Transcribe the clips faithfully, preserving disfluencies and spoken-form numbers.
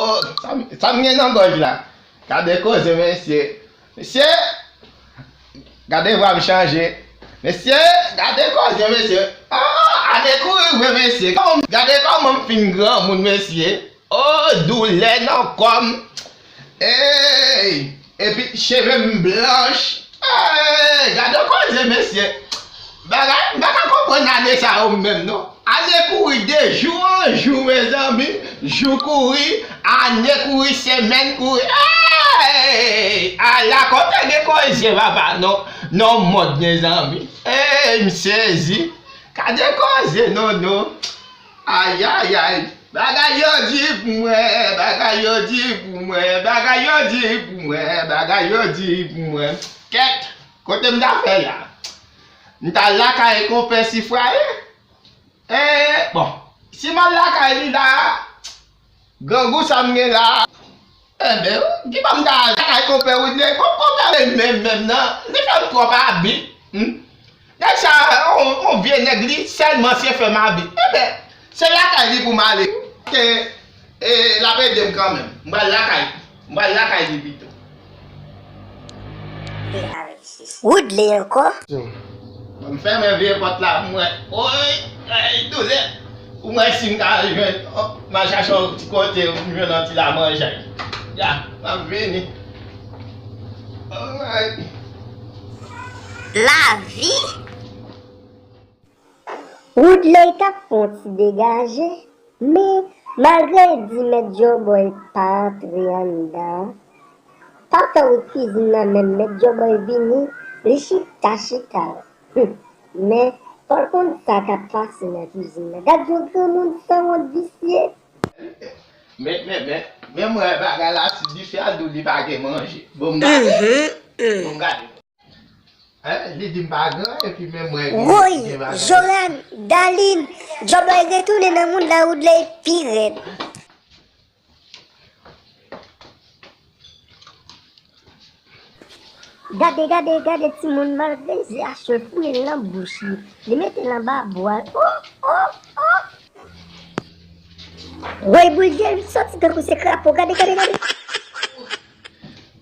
Oh, sa m, sa m gen nan gòj la? Gade koze, mesye. Mesye, gade vwa m chanje. Mesye, gade koze, mesye. Oh, ane kouri vre, mesye. Kòman m, gade kòman m fin granmoun, mesye. Oh, doulè nan kò m. Ey! Epi cheve m blanch. Ey! Gade yon koze, mesye. Bagay, m pa ka konprann ane sa yo menm, non. Ane kouri de jou an jou, mezanmi. Jou kouri, ane kouri, semèn kouri. Ey! Ala kote gen koze, papa, non. Non, mòd, mezanmi. Ey, m sezi. Gade koze, non, non. Ayayay, bagay yo di pou mwen, bagay yo di pou mwen, bagay yo di pou mwen, bagay yo di pou mwen. Kèt, kote m ta fè la? M ta lakay konpè Sifwaye? E, bon, si m al lakay li la, grangou sa m gen la. Enben, ki pa m ta al lakay konpè Woodley? Bon, konpè Woodley menm, menm nan, li fè m twòp abi. Hmm? Nèg sa, on, on vye nèg, li sèlman se fè m abi. Enben, se lakay li pou m ale. Ke, e, l ap ede m kanmenm. M pral lakay, m pral lakay li pito. Woodley ankò? Bon, m fèmen vye pòt la pou mwen. Oy, ay, doulè. Pou mwen si m ka jwenn, oh, m al chache yon ti kote, m jwenn yon ti lamanjay. Ya, m ap vini. Alright. Lavi. Woodley t ap fè yon ti degaje, men malgre l di Mèt Djòbòy pa antre anndan an, pa fè wout kizin nan menm, Mèt Djòbòy vini, li chita, chita. Hum, men fò l konn sa k ap pase nan kizin nan. Gad yon granmoun sanwont visye! Men, men, men, men mwen bagay la, si dife a dou, li pa gen manje. Bon, m gade. Mhm, mm. Bon, m gade. Hein? Li di m pa gran, epi men mwen gen, woy, gen bagay. Joran, Dalin, Djòbòy retounen nan mond la, Woodley pi rèd. Gade, gade, gade timoun malgre se achte fwi l nan bouch li. Li mete l anba bwa l. Oh, oh, oh! Woy, boul dye l soti tankou se krapo. Gade, gade, gade.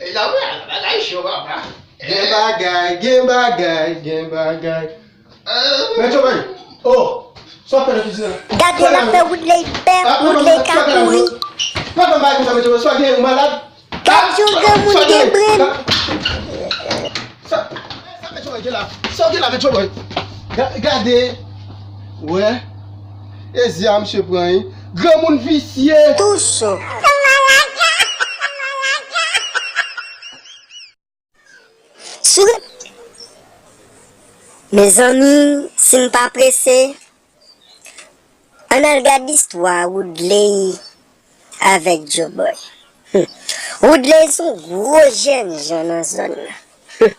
E la, wè, bagay cho, papa. Gen bagay, gen bagay, gen bagay. Mèt Djòbòy. Oh, sa w ap fè nan kizin an? Gade l ap fè Woodley pè, Woodley ka kouri. Pa fè m bagay konsa, Mèt Djòbòy. Swa gen ou malad. Gad yon granmoun gen brenn. Sa, sa Mèt Djòbòy gen la? Sa w gen la, Mèt Djòbòy? Ga-, gade. Wè. E zye a misye pran, wi. Granmoun visye. Tou cho. Sou. Mezanmi, si n pa prese, ann al gad istwa Woodley avèk Djòbòy. Hum. Woodley se yon gwo jènjan nan zòn nan. Hum.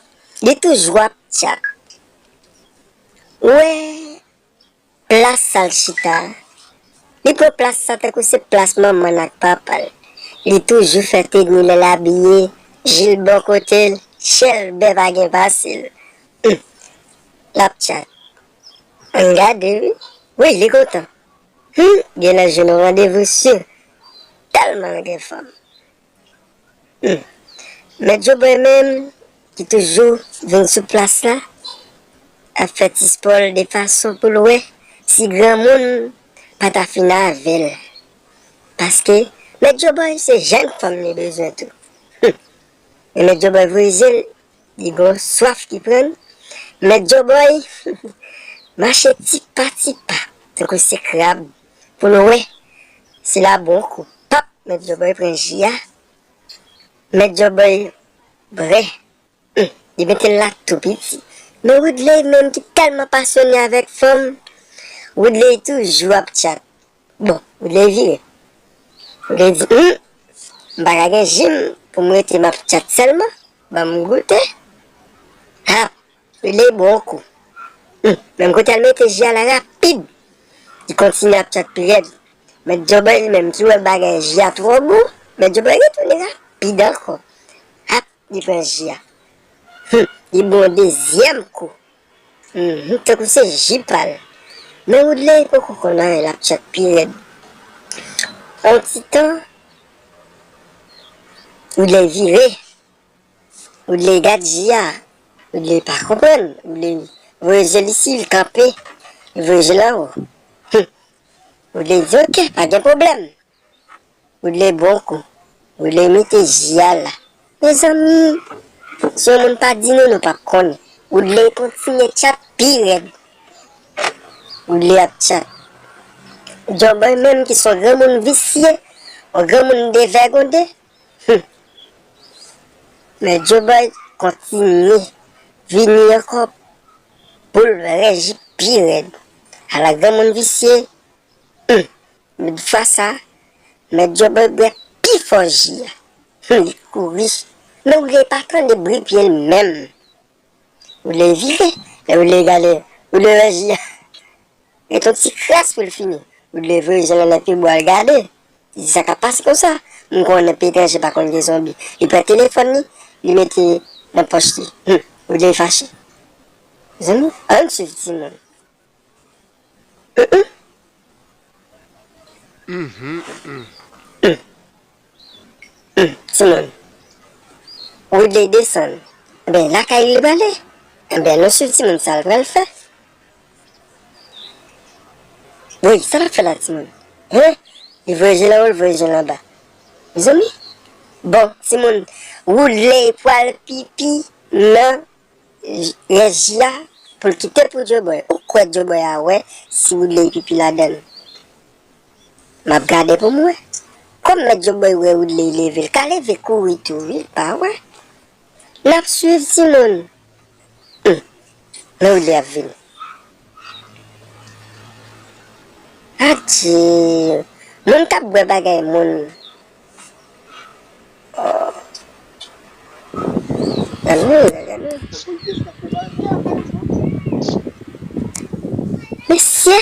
Li toujou ap tchat. Ou wè plas sa l chita a? Li pran plas sa tankou se plas manman l ak papa l. Li toujou fè teni l, l abiye, ji l bò kote l, chèlbè pa gen pase l. Hum. L ap tchat. Ann gade, wi. Wi, li kontan. Hum, genlè l jwenn yon randevou si. Tèlman l gen fanm. Hum. Mèt Djòbòy menm, ki toujou vin sou plas la, ap fè ti spò l de fason pou l wè si granmoun pa ta fin avè l. Paske Mèt Djòbòy se jèn fanm li bezwen tou. Hum. Men Mèt Djòbòy voye je l, li gon swaf ki pran l. Mèt Djòbòy mache tipa tipa, tankou se krab, pou l wè si l a bon kou. Pap, Mèt Djòbòy pran ji a. Mèt Djòbòy bwè. Hum, li mete l la tou piti. Men Woodley menm ki tèlman pasyone avèk fanm, Woodley toujou ap tchat. Bon, Woodley vire. Woodley di, hum, m pa ka gen ji m pou m rete m ap tchat sèlman. Ban m goute. Ha, Woodley bon kou. Hum, menm kote al mete ji a la rapid. Li kontinye ap tchat pi rèd. Mèt Djòbòy li menm ki wè bagay ji a twò gou, Mèt Djòbòy retounen rapid ankò. Ap, li pran ji a. Hum, li bwè yon dezyèm kou. Mhm, tankou se ji pa l. Men Woodley poko konn anyen, l ap tchat pi rèd. On ti tan, Woodley vire. Woodley gad ji a. Woodley pa konprann. Woodley voye je l isi, l kanpe. Li voye je l anwo. Hum. Woodley di, "Ok, pa gen pwoblèm." Woodley bon kou. Woodley mete ji a la. Mezanmi, si yon moun pa di nou, nou p ap konnen. Woodley kontinye tchat pi rèd. Woodley ap tchat. Djòbòy menm ki se yon granmoun visye, yon granmoun devègonde. Hum. Men Djòbòy kontinye vini ankò pou l rèji pi rèd. Ala granmoun visye. Hum. Fwa sa, Mèt Djòbòy bwè pi fò ji a. Hum, li kouri. Men Woodley pa tande bri pye l menm. Woodley vire, lè Woodley gade, Woodley wè ji a. Ret yon ti kras pou l fini. Woodley voye je l anlè pye bwa l gade. Li di, "Sa k ap pase konsa? M konnen peyi etranje pa konn gen zonbi." Li pran telefòn li, li mete nan pòch li. Hum, Woodley fache. Zanmi, ann swiv timoun. Hum, hum. Mhm, mm. Hum, timoun. Woodley desann. Enben, lakay li prale. Enben, nou swiv timoun sa l pral fè. Wi, sa l ap fè la, timoun? Hen? Li voye je l anwo, li voye je l anba. Mezanmi. Bon, timoun, Woodley pral pipi nan rès ji a pou l kite pou Djòbòy. Ou kwè Djòbòy a wè si Woodley pipi ladan l? M ap gade pou m wè. Kòm Mèt Djòbòy wè Woodley leve, l ka leve kouri tou, wi, l pa wè. N ap swiv timoun. Hum. Men Woodley ap vini. Adje. Moun k ap bwè bagay moun. Oh. Gade, gade. Mesye.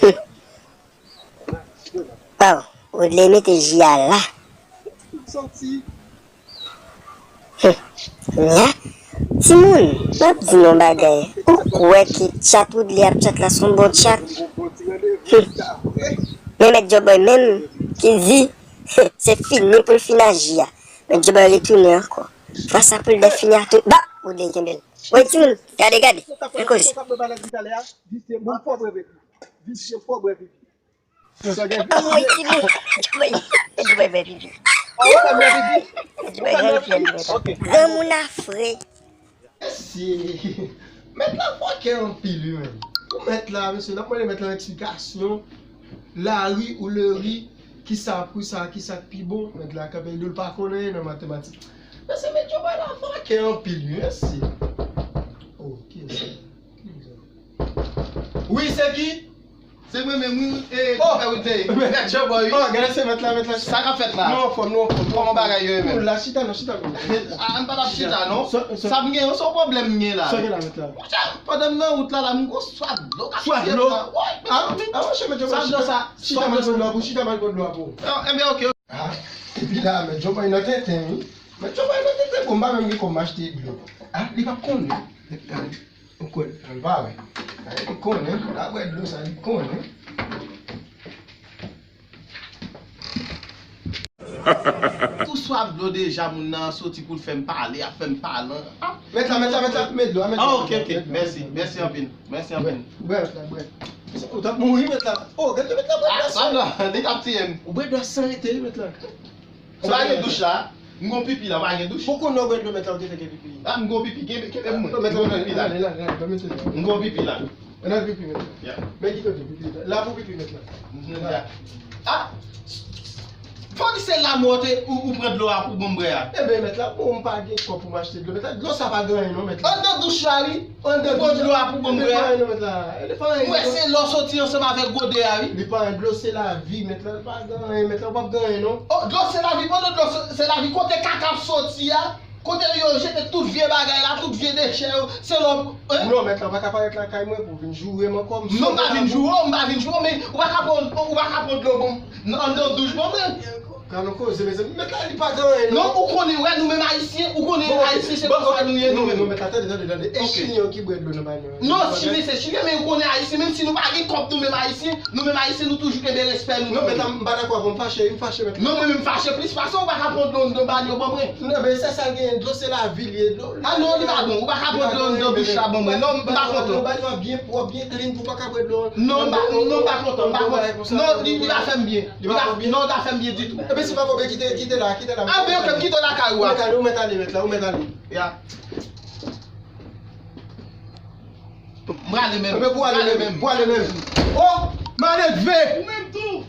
Hum. Waw, Woodley mete ji a la. Hum, nya, timoun, m ap di nou yon bagay. Ou kwè ke tchat Woodley ap tchat la se yon bon tchat? Hum. Men Mèt Djòbòy menm ki di se fini pou l fini ak ji a. Mèt Djòbòy retounen ankò. Fwa sa pou l dèfini a tout. Ba! Woodley kenbe l. Woy timoun, gade, gade. Fè koze. Anmwey, timoun. Djòbòy, Djòbòy bwè pipi. Djòbòy bwè pipi. Granmoun afre. Mesye, mèt la fòkè anpil, wi, menm. Pou mèt la, mesye, n ap mande mèt la yon eksplikasyon. Lari ou lari, kisa pou sa, kisa k pi bon, mèt la kanpe, li pa konnen nan matematik. Mesye, mèt Djòbòy la fòkè anpil, wi, mesye. Oh, kiyès sa? Wi, se ki? Se mwen menm, wi. E, oh! Mèt Djòbòy, wi. Oh, gade se mèt la, mèt la. Sa k ap fèt la? Nou anfòm, nou anfòm. Kòman bagay yo ye menm? La, chita, non, chita, non. A, m pa t ap chita, non. Sa m gen, se yon pwoblèm m gen la. Sa gen la, mèt la? Monchè, pandan m nan wout la, la, m gon swaf dlo k ap fèt la. Swaf dlo? Wi, men. A, monchè, mèt Djòbòy, chita. Swaf dlo sa. Chita, m al pran dlo a pou, chita, m al pran dlo a pou. Ah, enben, ok. Ah, epi la, mèt Djòbòy nan tenten, wi. Mèt Djòbòy nan tenten, bon, m pa menm gen kòb m achte dlo. Ah, li p ap konnen. Ou kwè, m pa wè. Li konnen, l ap bwè dlo sa, li konnen. Tou swaf dlo deja, moun nan soti pou l fè m pale, ap fè m pale. Ah. Mèt la, mèt la, mèt la, mèt dlo a, mèt dlo a. Ah, ok, ok. Mèsi, mèsi anpil. Mèsi anpil. Bwè, mèt la, bwè. Ou t ap mouri, mèt la. Oh, gade, mèt la, bwè dlo a. Ah, sa la, li t ap tiye m. Ou bwè dlo a san rete, wi, mèt la. Ou pa gen douch la? M gon pipi la, ou pa gen douch? Poko nan bwè dlo mèt la, ou te fè gen pipi. Ah, m gon pipi, gen, gen, gen, m gon pipi la. M gon pipi la. Ann al pipi mèt la. Yeah. Men ki kote pipi la? La pou pipi mèt la. Ah! Fò di se la mwen te ou, ou pran dlo a pou bon m bwè a. Enben mèt la, bon, m pa gen kòb pou m achte dlo. Mèt la, dlo sa pa gen anyen non, mèt la. Anndan douch la, wi. Anndan douch la pou bon m bwè a. Li pa anyen non, mèt la. Li pa anyen. Mwen se lè w soti ansanm avèk gode a, wi. Li pa anyen, dlo se lavi, mèt la. Li pa gen anyen, mèt la, ou p ap gen anyen non. Oh, dlo se lavi, pandan dlo se, se lavi, kote kaka ap soti a, kote yo jete tout vye bagay la, tout vye dechè yo, se lè w, hein? Non, mèt la, ou pa ka parèt lakay mwen pou w vin joure m ankò. Non, m pa vin joure w, m pa vin joure w, men ou pa ka pran, ou pa ka pran dlo bon, anndan douch bon, men. Nan nou koze, mezanmi. Mèt la, li pa gen anyen, non. Non, ou konnen, wè, nou menm Ayisyen, ou konnen Ayisyen se konsa nou ye, nou menm. Non, mèt la, tande, tande, tande. E Chilyen ki bwè dlo nan banyo? Non, Chilyen se Chilyen, men ou konnen Ayisyen, menm si nou pa gen kòb, nou menm Ayisyen, nou menm Ayisyen, nou toujou kenbe respè nou. Non, mèt la, m pa dakò avè w, m fache, m fache, mèt la. Non, mwen menm fache plis pase w, ou pa ka pran dlo nan banyo ban mwen. Non, men se sa l genyen, dlo se lavi l ye, dlo. Ah non, li pa bon, ou pa ka pran dlo nan douch la ban mwen. Non, m pa kontan. Nan banyo a byen pwòp, byen clean, pou w pa ka bwè dlo. Non, m pa, non, m pa kontan, m pa kontan. Non, li, li pa fè m byen. Li pa fè w byen? Non, li pa fè m byen ditou. Ebyen, si w pa fè w byen, kite, kite la, kite la. Ah, ben, ok, m kite w lakay ou a. Ou mèt ale, ou mèt ale, ou mèt ale. Ya. M prale menm. Ebyen, pou ale menm, pou ale menm. Oh, malelve! Ou menm tou!